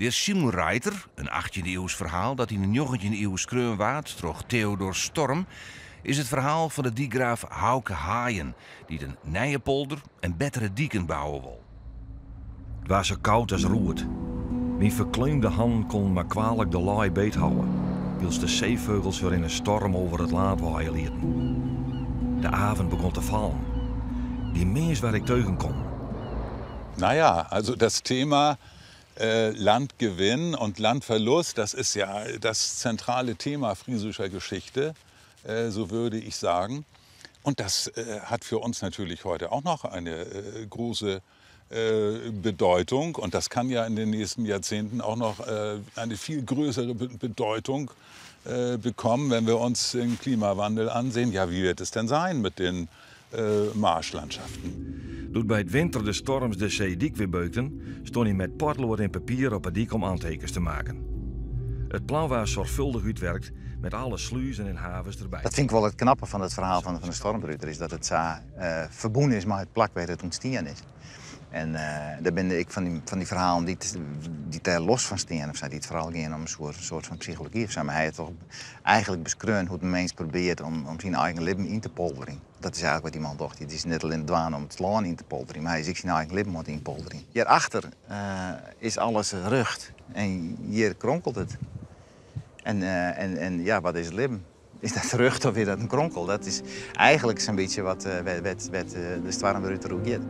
Der Schimmelreiter, in achttjinde-iuws ferhaal dat yn de njoggentjinde iuw skreaun waard troch Theodor Storm, is it ferhaal fan de dykgraaf Hauke Haien, dy't in nije polder en bettere diken bouwe wol. It waar sa koud as roet. Myn ferkleumde hannen koenen mar kwalik de lei beet hâlde, wylst de seefeugels har yn in storm over it lân waaie lieten. De avond begon te fallen. Dy mins waar ik teugen kommen. Naja, also das Thema Landgewinn und Landverlust, das ist ja das zentrale Thema friesischer Geschichte, so würde ich sagen. Und das hat für uns natürlich heute auch noch eine große Bedeutung. Und das kann ja in den nächsten Jahrzehnten auch noch eine viel größere Bedeutung bekommen, wenn wir uns den Klimawandel ansehen. Ja, wie wird es denn sein mit den Marschlandschaften? Doe't by 't winter de storms de seedyk wer beukten, stûn hy met potload en papier op 'e dyk om aantekens te maken. It plan waard soarchfâldich útwurke met alle sluzen en havens derby. Dat fyn ik wol it knappe fan it ferhaal fan de Stormruiter, is dat it sa ferbûn is mei it plak wêr't it ûntstien is. En dêr binne ek fan dy ferhalen dy't dêr los fan stean, of sa, dy't foaral gean om in soart fan psychology. Of sa. Mar hy hat toch eigenlik beskreaun hoe't in mins probearret om syn eigen libben yn te polderjen. Dat is eigenlik wat dy man docht. Hy is net allinnich dwaande om it lân yn te polderjen, mar hy is ek syn eigen libben oan it ynpolderjen. Hjirachter is alles rjocht en hjir kronkelt it. En ja, wat is it libben? Is dat rjocht of is dat in kronkel? Dat is eigenlik sa'n bytsje wêr't de Stoarmruter oer giet.